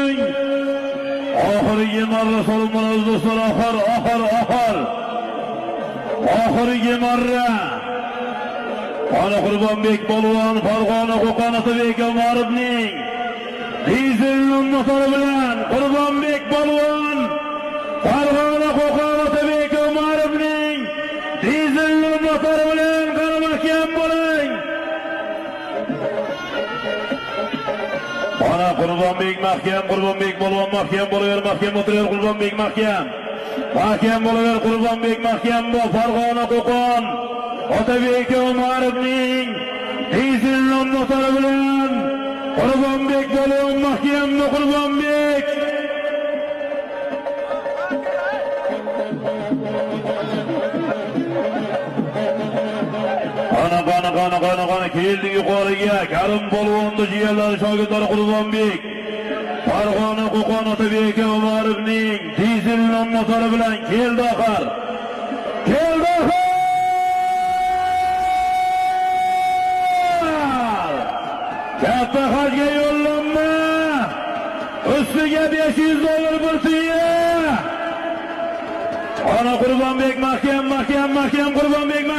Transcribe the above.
bo'ling. Oxirgi marra solib bo'lamiz, do'stlar, oxir, oxir, oxir. Oxirgi marra. Ana Qurbonbek polvon Farg'ona, Qo'qon Otabek Umarovning dizel motori bilan, Qurbonbek polvon Farg'ona, Qo'qon Otabek Umarovning dizel motori bilan. Qani, mahkam bo'ling. Ana Qurbonbek mahkam, Qurbonbek polvon mahkam bo'laver, mahkam o'tiraver Qurbonbek, mahkam. Mahkam bo'laver Qurbonbek, mahkam bo'l. Farg'ona, Qo'qon Otabek Umarovning dizel motori bilan Qurbonbek polvon mahkammi, Qurbonbek? Qani, qani, qani, qani, qani, keldi yuqoriga. Karim polvonni jiyanlari, shogirdlari Qurbonbek. Farg'ona, Qo'qon Otabek Umarovning dizel motori bilan keldi oxir. Keldi oxir! Katta hajga yo'llanma. Ustiga $500 bir tuya. Ana Qurbonbek mahkam, mahkam, mahkam, Qurbonbek mahkam.